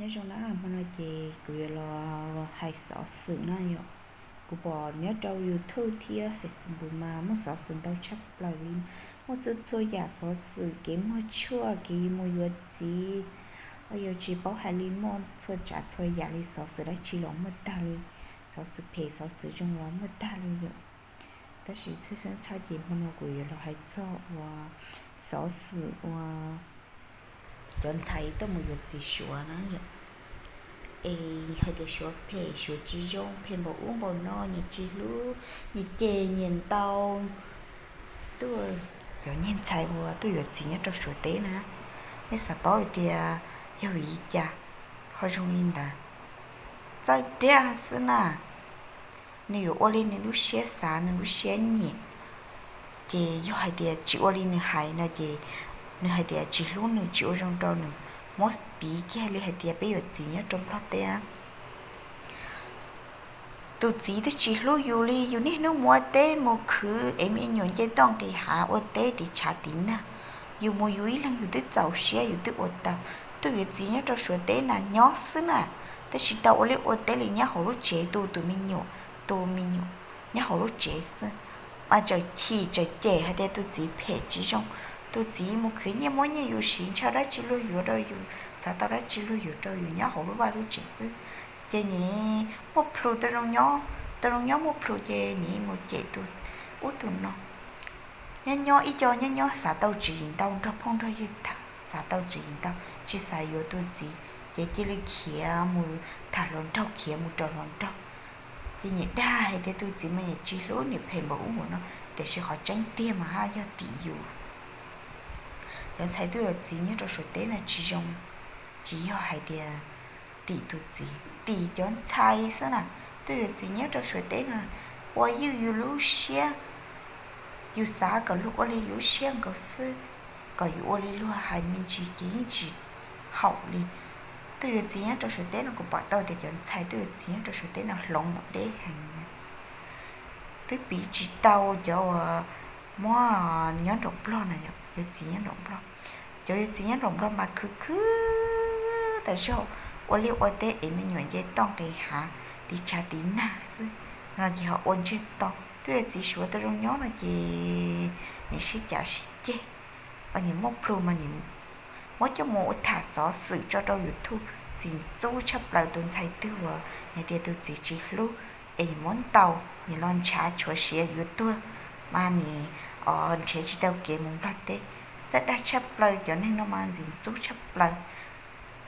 Nyob zoo na, hmo no ces kuv yuav los hais xov xwm na yom. Kuv pom nyob rau YouTube thiab Facebook mas muaj xov xwm ntau tshaj plaws li, muaj txhua txhua yam xov xwm, kev muag tshuaj, kev mus yuav txiv, yuav tsis paub hais li, muaj txhua tsav txhua yam li, xov xwm dab tsi los muaj tag li, xov xwm phem xov xwm zoo los muaj tag li yom. Tab sis tshwj xeeb tshaj ces hmo no kuv yuav los hais txog uas xov xwm uas cov ntxhais tuaj mus yuav txiv Suav na yom. Es hais tias Suav phem, Suav tsis zoo, phem npaum ub npaum no, nyias tsis hlub, nyias cem nyias ntaus. Tuaj, cov niag ntxhais uas tuaj yuav txiv nyob rau Suav teb na, nej xav paub hais tias yog vim li cas ho zoo li ntawd? Txawj dag xwb na. Nws yuav ua li nws lub siab xav, nws lub siab nyiam. Ces yog hais tias tsis ua li nws hais no ces nws hais tias tsis hlub nws, tsis ua zoo rau nws. Muab piv kiag li hais tias peb yuav txiv nyob rau Nplog teb na, tus txiv twb tsis hlub yus li, yus niaj hnub mus ua teb mus khwv es me nyuam nce toj nqis hav, ua teb tiv tshav tiv nag. Yus mus yus ib leeg yus twb txaus siab, yus twb ua tau. Tuaj yuav txiv nyob rau Suav teb na nyob xwb na, twb tsis tau ua liaj ua teb li, nyob hauv lub tsev tu tus me nyuam, tu me nyuam nyob hauv lub tsev xwb. Mas tseem chim tseem cem hais tias tus txiv phem tsis zoo, tus txiv mus khwv nyiaj muab nyiaj yus siv, ntshaw dab tsi luag yuav rau yus, xav tau dab tsi luag yuav rau yus nyob hauv lub vaj lub tsev xwb. Ces nim muaj plhus tau zoo nyob, tau zoo nyob muaj plhus ces nim mus cem tus ub tus no. Nyob nyob ib co nyob nyob xav tau tswv yim ntau, nrog phooj nrog ywg tham xav tau tswv yim ntau, tsis xav yuav tus txiv, ces cia li khiav mus tham hluas nraug, khiav mus rau hluas nraug. Ces nyias dag hais tias tus txiv mas nyias tsis hlub, nws phem npaum ub npaum no, tiam sis qhov tseeb tiag mas haj yog tim yus. Cov ntxhais tuaj yuav txiv nyob rau Suav teb no tsis zoo, tsis yog hais tias tim tus txiv, tim cov ntxhais xwb na. Tuaj yuav txiv nyob rau Suav teb no ua ywj yus lub siab, yus xav kom luag ua li yus lub siab nkaus xwb, kom yus ua li luag hais me ntsis ces yeej tsis haum li. Tuaj yuav txiv nyob rau Suav teb no kuv pom tau tias cov ntxhais tuaj yuav txiv nyob rau Suav teb no hloov mus deb heev na. Twb piv tsis tau cov uas muab nyob nraum Nplog na yom, yuav txiv nyob nraum Nplog. Cov yuav txiv nyob nraum Nplog mas khwv khwv tas zog, ua liaj ua teb es me nyuam nce toj nqis hav, tiv tshav tiv nag xwb, no ces ho ua ntsiag to. Twb yuav txiv Suav tau zoo nyob no ces nim sib cav sib ceg, nim muaj plhus mas nim muab coj mus ua tham xov xwm tso rau YouTube, txiv ntxub tshaj plaws tus ntxhais twg uas hais tias tus txiv tsis hlub, es nim muab ntaus, nim los ntshav tshuav siav yuav tuag, mas nim nrhiav tsis tau kev mus Nplog teb. Txawj dag tshaj plaws, cov neeg no mas ntxim ntxub tshaj plaws.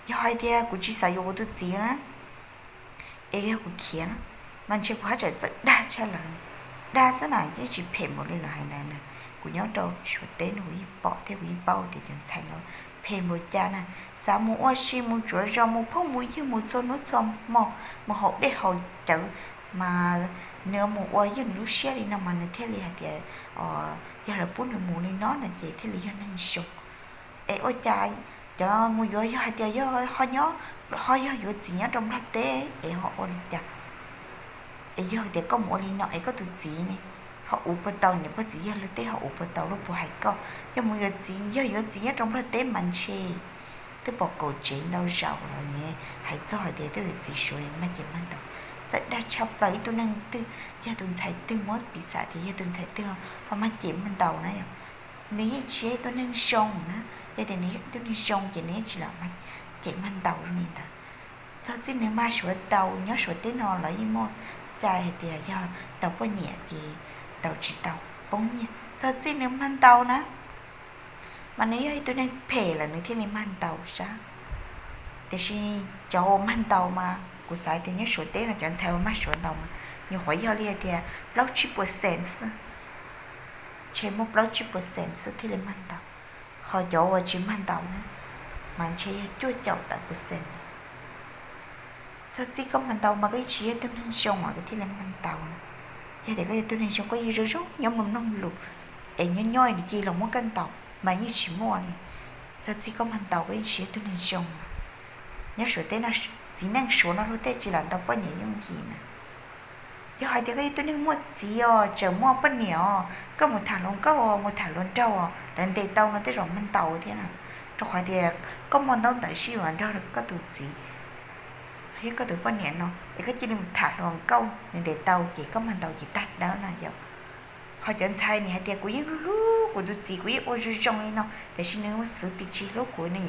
Yog hais tias kuv tsis xav yuav kuv tus txiv na, es yog kuv khiav na, mas ntshe kuv haj tseem txawj dag tshaj lawm. Dag xwb na, yeej tsis phem npaum li lawv hais ntawd na. Kuv nyob rau Suav teb no kuv yeej pom thiab kuv yeej paub tias cov ntxhais no phem npaum cas na. Xav mus ua si, mus tsuav zos, mus phooj mus ywg, mus txhua hnub txhua hmo, mus haus dej haus cawv, mas nws mus ua yog nws lub siab li no mas nws thiaj li hais tias yog lawv pub nws mus li no no ces thiaj li yog neeg zoo. Es ua cas cov mus yuav yog hais tias yog ho nyob, ho yog yuav txiv nyob rau Nplog teb es ho ua li cas? Es yog tias koj mus ua li no es koj tus txiv ne, ho ua puas tau, niam pog txiv yawg luag tej ho ua puas tau, luag puas hais koj? Yog mus yuav txiv, yog yuav txiv nyob rau Nplog teb mas ntshe twb pom kaum tsev ntau zaus los ne, hais txog hais tias twb yuav txiv Suav mag cem mag ntaus. Txawj dag tshaj plaws, ib tug neeg twg yog tus ntxhais twg muab piv xam tias yog tus ntxhais twg ho mag cem mag ntaus na yom, nws yeej tsis yog ib tug neeg zoo na. Yog tias nws yog ib tug neeg zoo ces nws yeej tsis lam mag cem mag ntaus zoo li ntawd. Txog txij nws mag Suav ntaus, nyob Suav teb no lawv yeej muaj cai hais tias yog ntaus poj niam ces ntaus tsis tau, poob nyiaj. Txog txij nws mag ntaus na, mas nws yog ib tug neeg phem lawm nws thiaj li mag ntaus sab. Tiam sis cov uas mag ntaus mas kuv xav tias nyob Suav teb no cov ntxhais uas mag Suav ntaus mas nyuam qhuav yog li hais tias plaub tsib percent xwb, ntshe muaj plaub tsib percent xwb thiaj li mag ntaus. Ho cov uas tsis mag ntaus na, mas ntshe yog cuaj caum tawm percent li. Txog txij koj mag ntaus mas koj yeej tsis yog tug neeg zoo los koj thiaj li mag ntaus na. Yog tias koj yog tug neeg zoo koj yeej zoo zoo nyob mloog mloog lus, es nyob nyob cia los muab koj ntaus mas yeej tsis muaj li. Txog txij koj mag ntaus koj yeej tsis yog tug neeg zoo. Nyob Suav teb no, txiv neej Suav no luag tej tsis lam ntaus poj niam yooj yim na. Yog hais tias koj yog tug neeg muaj txiv os, tseem muaj poj niam os, koj mus tham hluas nkauj os, mus tham hluas nraug os, lawv ntes tau no tej zaum mag ntaus thiab na. Rau qhov tias koj muaj ntaub ntawv sib yuav nrog koj tus txiv, thiab koj tus poj niam no es koj cia li mus tham hluas nkauj ntev ntev tau ces koj mag ntaus ces tag dawb no yom. Ho cov ntxhais nim hais tias kuv yeej hlub hlub kuv tus txiv, kuv yeej ua zoo zoo li no, tiam sis nws muaj xwv tim tsis hlub kuv ne,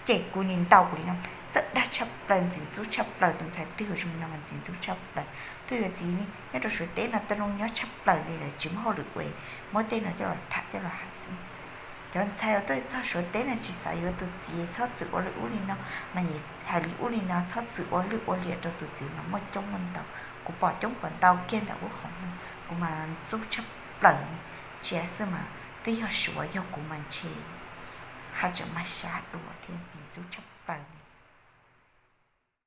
cem kuv nim ntaus kuv li no. Txawj dag tshaj plaws, ntxim ntxub tshaj plaws, tus ntxhais twg zoo no mas ntxim ntxub tshaj plaws. Twb yuav txiv nyob rau Suav teb no tau zoo nyob tshaj plaws li lawm, tsis muaj hauj lwm ua, muab tej no coj los tham coj los hais xwb. Cov ntxhais uas tuaj txog Suav teb no tsis xav yuav tus txiv, txhob txwm ua lwj ub li no, mas hais li ub li no, txhob txwm ua lwj ua liam rau tus txiv mas muaj coob muaj ntau. Kuv pom coob pom ntau kiag ntawm lub qhov muag, kuv mas ntxub tshaj plaws. Ntsia xwb mas twb yog Suav, yog kuv mas ntshe haj tseem mag xya dua thiab, ntxim ntxub tshaj plaws li.